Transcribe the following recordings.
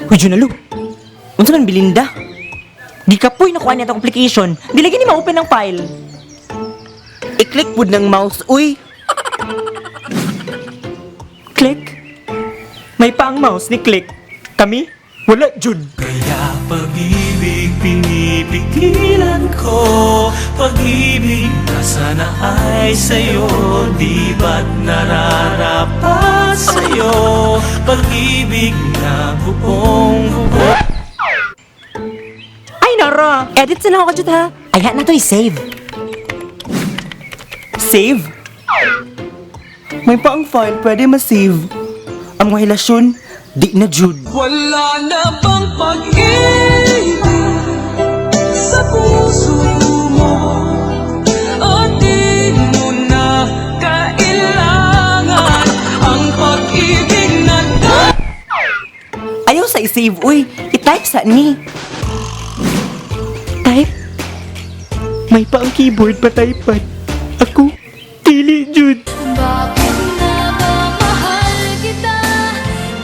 Uy, Junalo. Unsa man Belinda? Gikapoy na kuha niya itong application. Di lagi ni ma-open ang file. I-click pud ng mouse, uy. Click. May pa ang mouse ni click. Kami? Wala, Jud. Kaya pag-ibig pinipigilan ko. Pag-ibig na sana ay sa'yo. Di ba't nararapat sa'yo? Pag-ibig na buong buo. Ay, Nara! Edit sa na ako, Jud, ha? Ay, na to i-save. Save? May pa ang file, pwede ma-save. Ang mga hilasyon, di na, Jude. Wala na bang pag-ibig sa puso mo? O di mo na kailangan ang pag-ibig na Ayaw sa i-save, uy. I-type sa ni. Type? May pa ang keyboard pa typean. Ako, dili, Jude. Bakit nga ba mahal kita?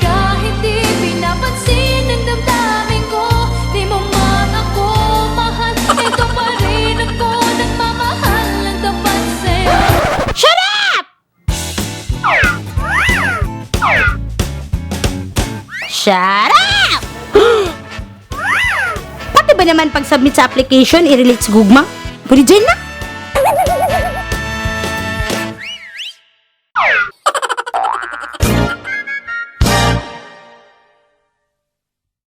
Kahit di pinapansin ang damdamin ko. Di mo man ako mahal, ito pa rin ako nagmamahal ng tapat sa'yo. Shut up! Shut up! Pati ba naman pag-submit sa application, i-relate sa gugma? Pwede dyan na?